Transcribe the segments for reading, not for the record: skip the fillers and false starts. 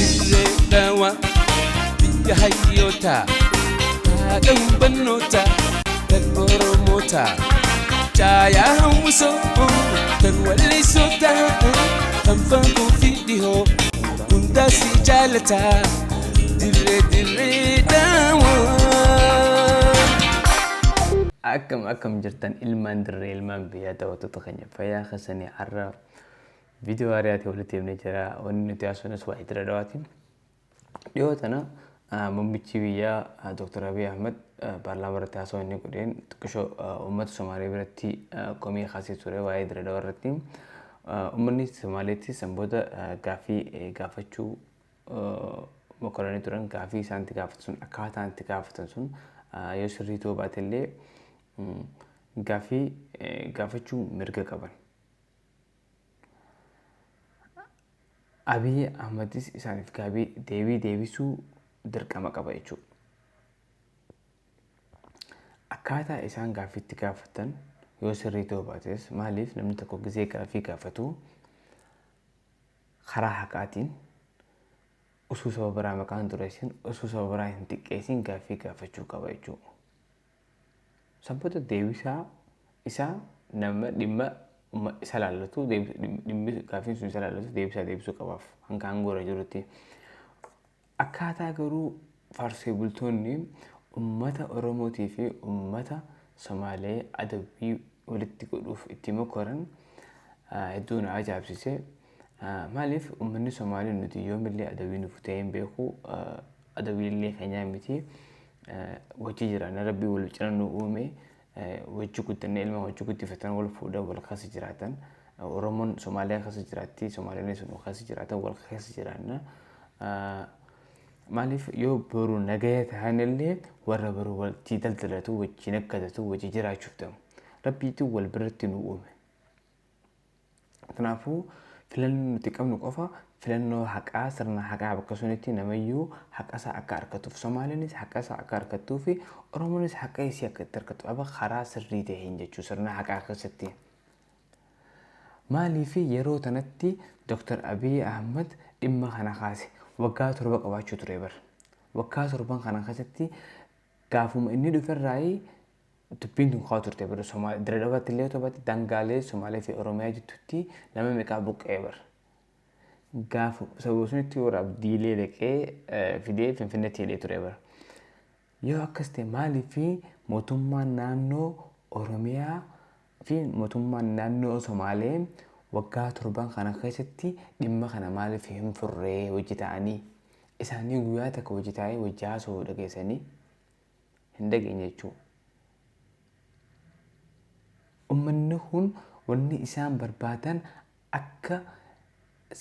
Dirree Dhawaa biyya hayyootaa haadha hubannootaa tan Oromootaa caayaa hawwisoo tan wallisootaa tan fagoo fi dhihoo hundaa si jaalataa dirree dirree dhawaa. Akkam akkam jirtan ilmaan dirree ilmaan biyyaa daawwattoota keenya fayyaa keessanii har'a viidiyoo haaraatii walitti himnee jira. Wanni nuti haasofnus waa'ee dirree dhawaati. Dhiyoo tana muummichi biyyaa Dr. Abiy Ahmed paarlaamaa irratti haasawaa inni godheen xiqqishoo uummata Somaalee biratti komii kaasee ture waa'ee dirree dhawaa irratti. Uummanni Somaaleetti san booda gaaffii gaafachuu mokoranii turan gaaffii isaan itti gaafatan sun akkaataan itti gaafatan sun yoo sirrii ta'uu baate illee gaaffii gaafachuu mirga qaban. Abiy Ahmadis isaaniif gaabii deebii deebisuu dirqama qaba jechuudha. Akkaataa isaan gaaffii itti gaafatan yoo sirrii ta'uu baates maaliif namni tokko gizee gaaffii gaafatu karaa haqaatiin osoo saba biraa maqaa hin xureessin osoo saba biraa hin xiqqeessin gaaffii gaafachuu qaba jechuudha. San booda deebisaa isaa nama dhimma isa laallatu dhimmi gaaffiin sun isa laallatu deebisaa deebisuu qabaaf hanga aangoo irra jirutti. Akkaataa garuu faarsee bultoonni ummata Oromootii fi ummata Somaalee adabbii walitti godhuuf itti mokoran hedduu na ajaa'ibsiise. Maaliif ummanni Somaalee nuti yoomillee adawwii nuuf ta'ee hin beeku adawwii illee keenyaa miti wajji jiraanna rabbii wal cina nu uume wajji guddannee ilma wajji guddifatan wal fuudhan wal keessa jiraatan Oromoon Somaaliyaa keessa jiraatti Somaaleenis nu keessa jiraatan wal keessa jiraanna. Maaliif yoo boru nagaya tahanillee warra boru wajji daldalatu wajji naggadatu wajji jiraachuuf deemu. Rabbiitu wal biratti nu uume. Kanaafuu filannoo nuti qabnu qofa filannoo haqaa sirna haqaa bakka sunitti namayyuu haqa isaa akka argatuuf Somaaleenis haqa isaa akka argattuu fi Oromoonis haqa isii akka itti argatu qaba karaa sirrii ta'een jechuu sirna haqaa keessatti. Maaliif yeroo tanatti Dr. Abiy Ahmad dhimma kana kaase waggaa 7 qabaachuu ture bar. Waggaa torban kana keessatti gaafuma inni dhuferraayi dubbiin tun kaa turte bara Somaal Dirre Dhawaatti illee otoo baate daangaalee Somaalee fi Oromiyaa jidduutti nama meeqaa buqqa'ee bara. Gaafa sababa sunitti warra Abdiilee dhaqee fidee Finfinneetti hidhee ture bara. Yoo akkas ta'e maaliif mootummaan naannoo Oromiyaa fi mootummaan naannoo Somaalee waggaa torban kana keessatti dhimma kana maaliif hin furree hojii ta'anii isaanii guyyaa takka hojii taa'ee hojii haasa'uu dhageessanii hin dhageenye jechuudha. Ummanni kun wanni isaan barbaadan akka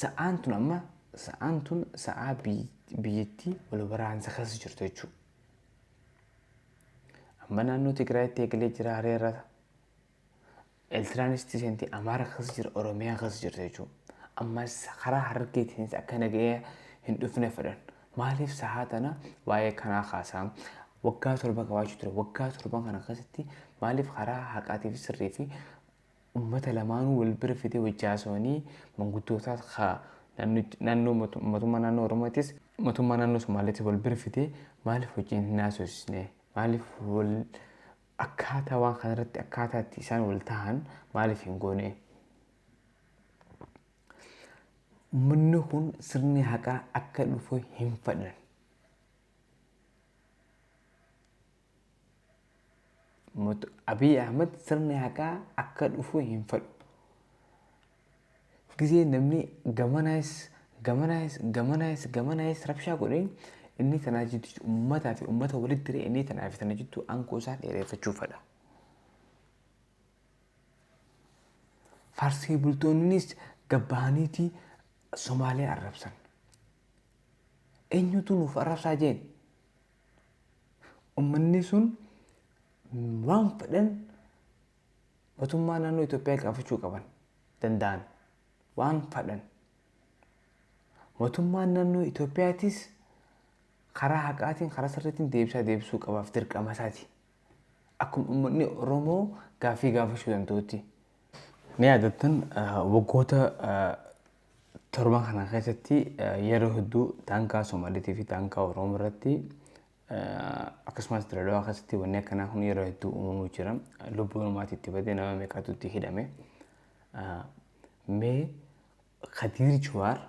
sa'aan tun amma sa'aan tun sa'aa biyyattii wal waraansa keessa jirtu jechuudha. Amma naannoo Tigraayitti eegalee jira hareerra. Eeltiraanis itti seentee Amaara keessa jira Oromiyaa keessa jirti jechuudha. Ammas karaa Harargeetiinis akka nagaya hin dhufne fedhan. Maaliif sahaa tana waa'ee kanaa kaasaa? Waggaa 7 qabaachuu ture. Waggaa torban kana keessatti maaliif karaa haqaatii fi sirrii fi ummata lamaanuu wal bira fidee wajji haasawanii manguddootaas ka naannoo mootummaa naannoo Oromootis mootummaa naannoo Somaaleetis wal bira fidee maaliif wajjin hin haasofsisne? Maaliif wal Akkaataa waan kanarratti akkaataa itti isaan wal tahan maaliif hin goone? Uummanni kun sirni haqaa akka dhufu hin fedhan. Abiy Ahmed sirni haqaa akka dhufu hin fedhu. Gizee namni gamanaayis gamanaayis gamanaayis gamanaayis rabshaa godhee inni tanaa jiddu uummataa fi uummata walitti diree inni tanaa fi tana jiddu aangoo isaa dheereffachuu fedha. Faarsee bultoonnis gabbahaniiti Somaalee arrabsan. Eenyutu nuuf arrabsaa jeen? Uummanni sun waan fedhan Mootummaa naannoo Itoophiyaa gaafachuu qaban danda'an waan fadhan. Mootummaan naannoo Itoophiyaatis karaa haqaatiin karaa sirriitiin deebisaa deebisuu qabaaf dirqama isaati. Akkuma uummanni Oromoo gaaffii gaafachuu danda'utti. Ni yaadattan waggoota Torban kana keessatti yeroo hedduu daangaa Somaaliitii fi daangaa Oromoo irratti akkasumas Dirredawaa keessatti wanni akkanaa kun yeroo hedduu uumamuu jira. Lubbuun namaatti itti badee nama meeqatu itti hidhame. Mee Kadiir Jawaar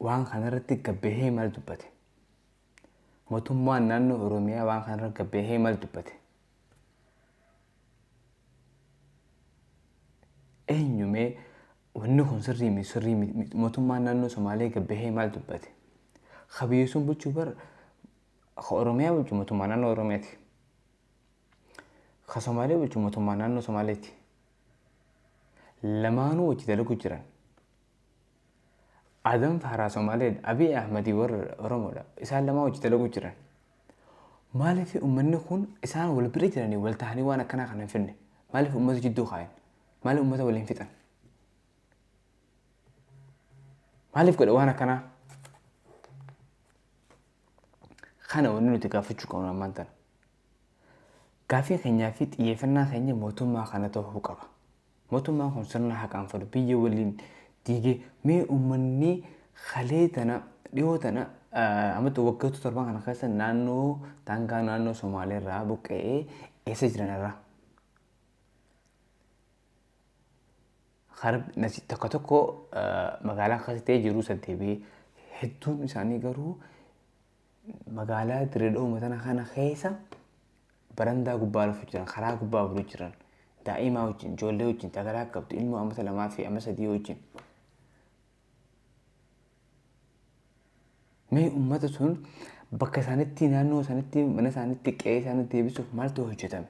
waan kanarratti gabbahee maal dubbate? Mootummaan naannoo Oromiyaa waan kanarratti gabbahee maal dubbate? Eenyu mee wanni kun sirrii miti sirrii miti mootummaan naannoo Somaalee gabbahee maal dubbate? Ka biyya sun bulchu bar ka Oromiyaa bulchu mootummaa naannoo Oromiyaati. Ka Somaalee bulchu mootummaa naannoo Somaaleeti. Lamaanuu wajji dalagu jiran. Adam Faaraa Somaaleedha. Abiy Ahmedii warra Oromoodha. Isaan lamaan wajji dalagu jiran. Maaliif uummanni kun isaan wal bira jiranii wal ta'anii waan akkanaa kana hin fidne? Maaliif uummata jidduu kaayan? Maaliif uummata waliin fixan? Maaliif godhe waan akkanaa? Kana wanni nuti gaafachuu qabnu ammaan tana. Gaaffii keenyaa fi xiyyeeffannaa keenya mootummaa kana ta'uu qaba. Mootummaan kun sirna haqaan fedhu biyya waliin diigee mee uummanni kalee tana dhiyoo tana ammatti waggoota torban kana keessa naannoo daangaa naannoo Somaalee irraa buqqa'ee eessa jiran irraa? Tokko tokko magaalaa keessa ta'ee jiruu saddeebi'ee hedduun isaanii garuu magaalaa Dirree tana kana keessa barandaa gubbaa lafa jiran karaa gubbaa buluu jiran daa'imaa wajjin ijoollee wajjin tagaraa qabdu ilmoo amata lamaa fi amma sadii wajjin. Mee uummata sun bakka isaanitti naannoo isaanitti mana isaanitti qe'ee isaanitti deebisuuf maaltu hojjetame?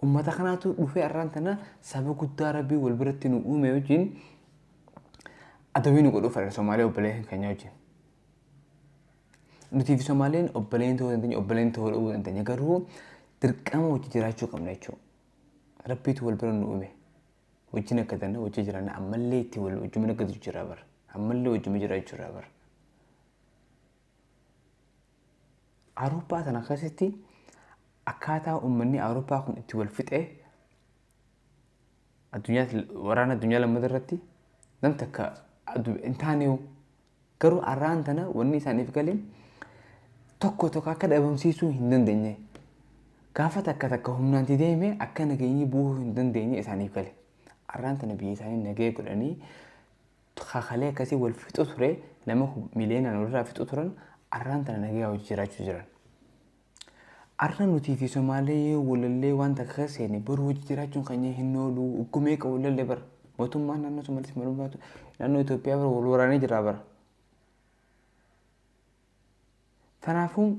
Uummata kanaatu dhufee arraan tana saba guddaa rabbii wal biratti nu uume wajjin adawii nu godhuu fedha Somaalee obboleeyyan keenya wajjin. Nuti fi Somaaleen obboleeyyan ta'uu dandeenya obboleeyyan ta'uu dhabuu dandeenya garuu dirqama wajji jiraachuu qabna jechuudha. Rabbiitu wal bira nu uume. Wajjin akka danna wajji jiraanna ammallee itti wal wajjuma nagadu jira bara. Ammallee wajjuma jiraachuu jira bara. Awurooppaa tana keessatti akkaataa uummanni Awurooppaa kun itti wal fixee addunyaa waraana addunyaa lammataa irratti nam takka hin taane garuu arraan tana wanni isaaniif galee tokko tokko akka dhabamsiisuu hin dandeenye. Gaafa takka takka humnaan deeme akka nageenyi bu'uu hin dandeenye isaaniif gale. Arraan tana biyya isaanii nagee godhanii kakalee akkasii wal fixu ture nama miliyoonaan walirraa fixu turan arraan tana nagee hojii jiraachuu jiran. Arra nutii fi Somaalee yoo walallee waan takka seene boru hojii jiraachuun keenya hin oolu uggumee qabu walallee bara. Mootummaan naannoo Somaaliis mootummaa naannoo Itoophiyaa bara wal waraanee jira bara. Kanaafuu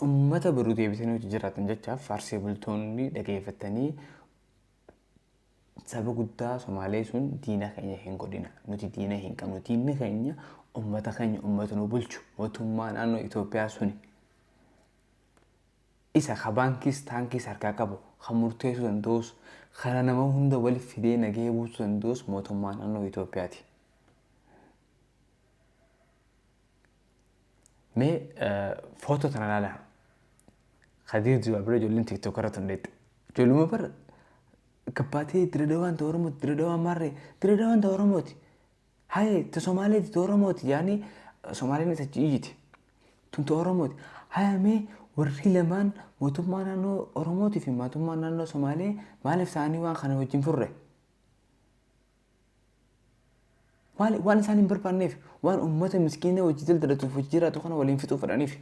uummata boruu deebisanii hojii jiraatan jechaaf faarsee bultoonni dhageeffatanii saba guddaa Somaalee sun diina keenya hin godhina. Nuti diina hin qabnu. Diinni keenya uummata keenya uummata nu bulchu mootummaa naannoo Itoophiyaa suni. Isa ka baankiis taankiis harkaa qabu kan murteessuu danda'us kana nama hunda walitti fidee nagahee buusuu danda'us mootummaa naannoo Itoophiyaati. Mee footoo tana ilaalaa. Kadiir Jawaar bira ijoolleen TikTok irra tun dheette. Ijoolluma bara gabbaatee Dirredawaan ta Oromooti Dirredawaan maarree Dirredawaan ta Oromooti. Haye ta Somaaleeti ta Oromooti yaani Somaaleen isa achi iyyiti. Tun ta Oromooti. Haya mee warri lamaan mootummaa naannoo Oromootii fi mootummaa naannoo Somaalee maaliif ta'anii waan kana wajjin furre? Maali waan isaan hin barbaanneef waan uummata miskiina hojii daldalatuuf hojii jiraatu kana waliin fixuu fedhaniif.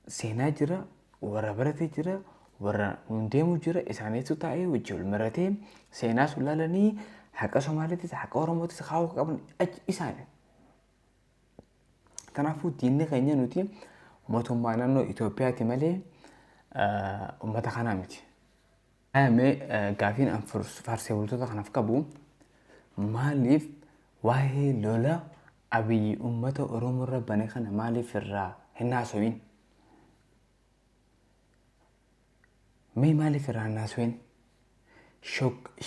Seenaa jira, warra barate jira, warra nuun deemu jira, isaaniitu taa'ee hojii wal maratee seenaa sun laalanii haqa Somaaliitis haqa Oromootis kaa'uu qaban isaani. Kanaafuu diinni keenya nuti mootummaa naannoo Itoophiyaati malee uummata kanaa miti. Mee gaafiin an faarsee bultoota kanaaf qabu maaliif waa'ee lola Abiyyi uummata Oromoo irra bane kana maaliif irraa hin haasawin? Mee maaliif irraa hin haasawin?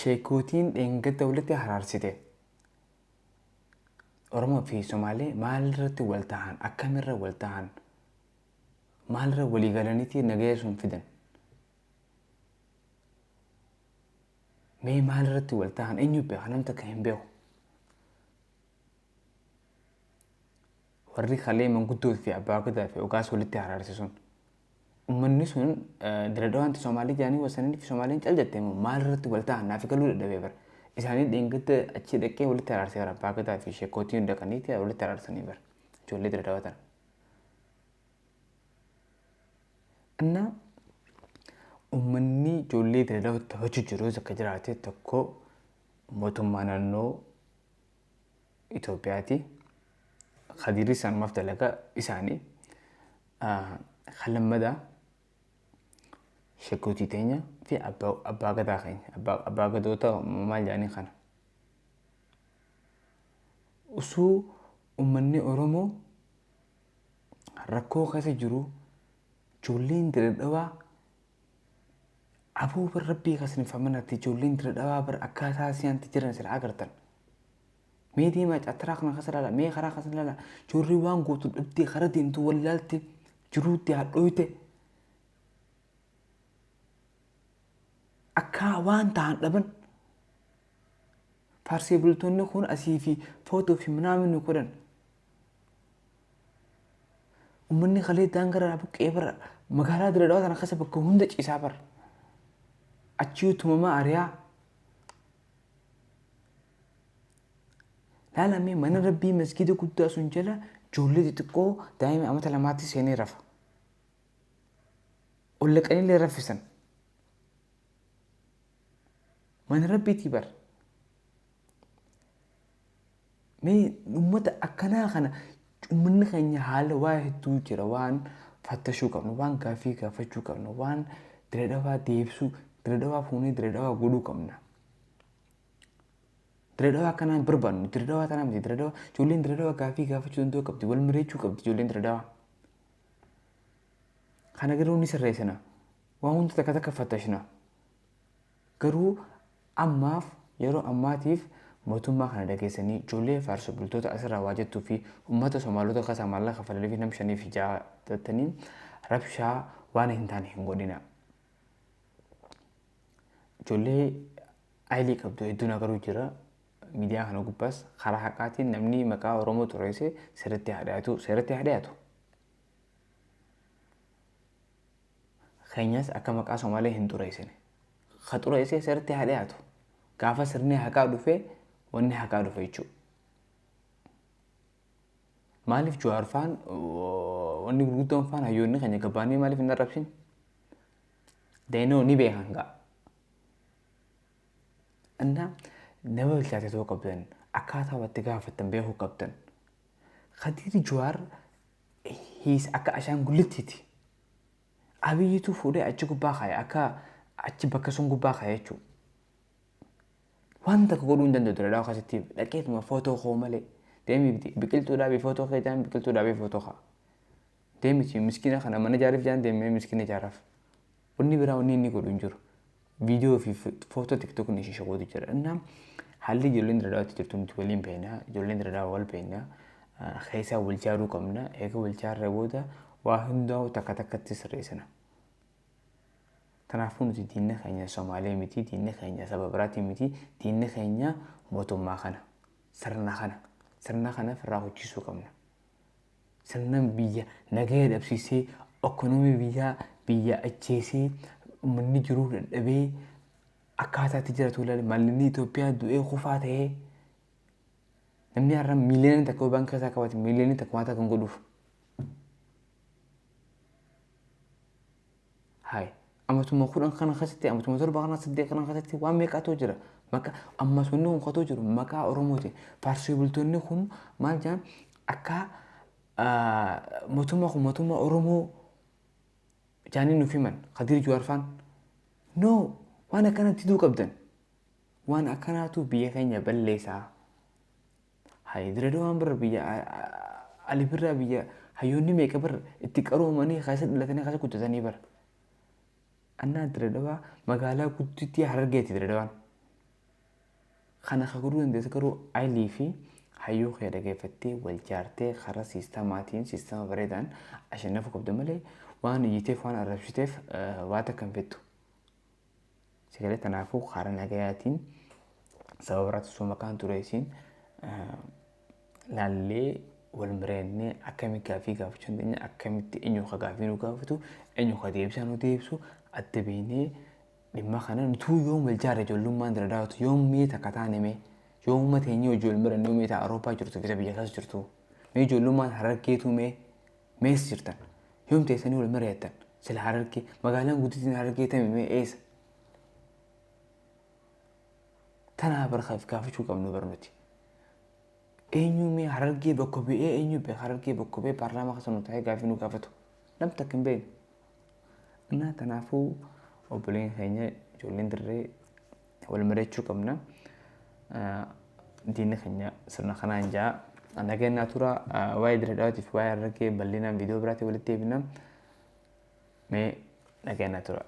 Sheekootiin dheengadda walitti haraarsite. Oromoo fi Somaalee maalirratti wal tahan? Akkamirra wal tahan? Maalirra walii galaniiti nagaya sun fidan? Mee maal irratti wal ta'an eenyu beeka nam takka hin beeku. Warri kalee manguddoo fi abbaa gadaa fi ogaas walitti haraarse sun. Uummanni sun Diredawaan Somaalii jedhanii wasanii fi Somaaliin cal jettee immoo maal irratti wal ta'an naaf galuu dadhabee bara. Isaanii dheengadda achi dhaqee walitti araarsee bara abbaa gadaa fi sheekootiin dhaqanii walitti araarsanii bara. Ijoollee Diredawaa tana. Innaa uummanni ijoollee Diredawaa taphachuu jiru akka jiraate tokko mootummaa naannoo Itoophiyaati. Kadiirri isaanumaaf dalagaa isaanii. Kan lammadaa sheekootii teenya fi abbaa gadaa keenya abbaa gadoota maal jedhanii kana. Osoo uummanni Oromoo rakkoo keessa jiru ijoolleen Diredawaa aboo bar rabbii kasin famanatti ijoolleen Diredawaa bar akkaataa si'anti jiran sila agartan. Mee deemaa cattaraa kana keessa ilaala mee karaa keessa ilaala ijoollee waan gootu dhabdee karaa deemtu wallaalte jiruutti hadhooyte akka waan ta'an dhaban. Faarsee bultoonni kun asii fi footoo fi minaamin nu godhan. Uummanni kalee daangaraa buqqee bara magaalaa Diredawaa tana keessa bakka hunda ciisaa bara. Achii tumamaa ari'aa. Laalamee mana rabbii masgiida guddaa sun jala ijoollee xixiqqoo daa'ima amata lamaatti seenee rafa. Ol laqaniillee raffisan. Mana rabbiitii bar. Mee uummata akkanaa kana uummanni keenya haala waa hedduu jira waan fattashuu qabnu waan gaaffii gaafachuu qabnu waan Diredawaa deebisuu Diredawaa fuunee Diredawaa godhuu qabna. Diredawaa akkanaa hin barbaannu Diredawaa tanaa miti Diredawaa ijoolleen Diredawaa gaaffii gaafachuu danda'uu qabdi wal mari'achuu qabdi ijoolleen Diredawaa. Kana garuu ni sirreessina. Waan hunda takka takka fattashna. Garuu ammaaf yeroo ammaatiif mootummaa kana dhageessanii ijoollee faarso bultoota asirraa waa jettuu fi uummata Somaalota keessaa maallaqa kaffalanii fi nam shanii fi ja'a jettanii rabshaa waan hin taane hin godhina. Ijoollee ayilii qabdu hedduun agaruu jira. Miidiyaa kana gubbaas karaa haqaatiin namni maqaa Oromoo xureesse seeratti haa dhiyaatu seeratti haa dhiyaatu. Keenyas akka maqaa Somaalee hin xureessine. Ka xureessee seeratti haa dhiyaatu. Gaafa sirni haqaa dhufe wanni haqaa dhufe jechuudha. Maaliif Jawaar faan wanni gurguddoon faan hayyoonni keenya gabbaanii maaliif hin arrabsin? Deenoo ni beekan gaa. Innaa nama bilchaate ta'uu qabdan akkaataa watti gaafattan beekuu qabdan. Khadiir Jawaar hiis akka ashaangulittiiti. Abiyyitu fuudhee achi gubbaa kaa'e akka achi bakka sun gubbaa kaa'e jechuudha. Waan takka godhuu hin danda'u ture dhawa akkasitti dhaqeetuma footoo koo malee deemi biqiltuu dhaabii footoo kee jaan biqiltuu dhaabii footoo kaa. Deemiti miskiina kana mana ijaariif jaan deemee miskiina ijaaraaf. Wanni biraa wanni inni godhu hin jiru. Viidiyoo fi footoo tiktookni ishee shawwatu jira. Innaa haalli ijoolleen Diradawaatti jirtu nuti waliin beekna. Ijoolleen Diradawaa wal beekna. Keessaa wal jaaruu qabna. Eega wal jaarree booda waa hundaa'u takka takkatti sirreessina. Kanaafuu nuti diinni keenya Somaalee miti, diinni keenya saba biraatii miti, diinni keenya mootummaa kana, sirna kana, sirna kana ofirraa hojjisuu qabna. Sirna biyya nagaya dhabsiisee, ekonomii biyyaa biyya ajjeesee, uummanni jiruu dadhabee akkaataatti jiraatu ilaali. Mallinni Itoophiyaa du'ee kufaa ta'ee namni har'a miiliyoona takka baankii isaa qabate miiliyoona takka waan takka hin godhuuf. Hayi amatuma 10 kana keessatti amatuma 7 kana 8 kana keessatti waan meeqaatu jira. Maqaa ammas wanni kun katoo jiru maqaa Oromooti. Faarsee bultoonni kun maal jedhan akka mootummaa kun mootummaa Oromoo jaanii nuuf himan Khadiir Jawaar faan. No waan akkanatti diduu qabdan. Waan akkanaatu biyya keenya balleessaa. Hayi Diredawaan bara biyya Ali Birraa biyya hayyoonni meeqa bara itti qaroomanii keessa dhalatanii keessa guddatanii bara. Annaa Diredawaa magaalaa guddittii Harargeeti Diredawaan. Kana ka godhuu dandeessu garuu ayilii fi hayyuu kee dhageeffattee wal jaartee karaa siistamaatiin siistama bareedaan ashannafuu qabda malee waan iyyiteef waan arrabsiteef waa takka hin fettu. Sagalee tanaafuu karaa nagayaatiin saba biraatti osoo maqaan xureessiin laallee wal mareennee akkamitti gaaffii gaafachuu dandeenya, akkamitti eenyu ka gaaffii nu gaafatu, eenyu ka deebisaa nu deebisu adda beeknee dhimma kana nutuu yoom wal jaarre ijoollummaan dira daawwatu yoom mee takka taane mee yoom teenyee hojii wal marannee mee ta'a Awurooppaa jirtu fi biyya keessa jirtu mee ijoollummaan Harargeetu mee mees jirtan yoom teessanii wal mari'attan sila Harargee magaalaan guddittiin Harargee tami mee eessa tanaa barkaaf gaafachuu qabnu barnuti. Eenyu mee Harargee bakka bu'ee eenyu beeka Harargee bakka bu'ee paarlaamaa keessa nu taa'ee gaaffii nu gaafatu nam takka hin beeknu. Innaa kanaafuu obboleen keenya ijoolleen dirree wal mari'achuu qabna. Diinni keenya sirna kanaan ja'a. Nageenyaa tura waa'ee dirree dhawaatiif waa'ee Harargee bal'inaan viidiyoo biraatiin walitti deebina. Mee nageenyaa tura.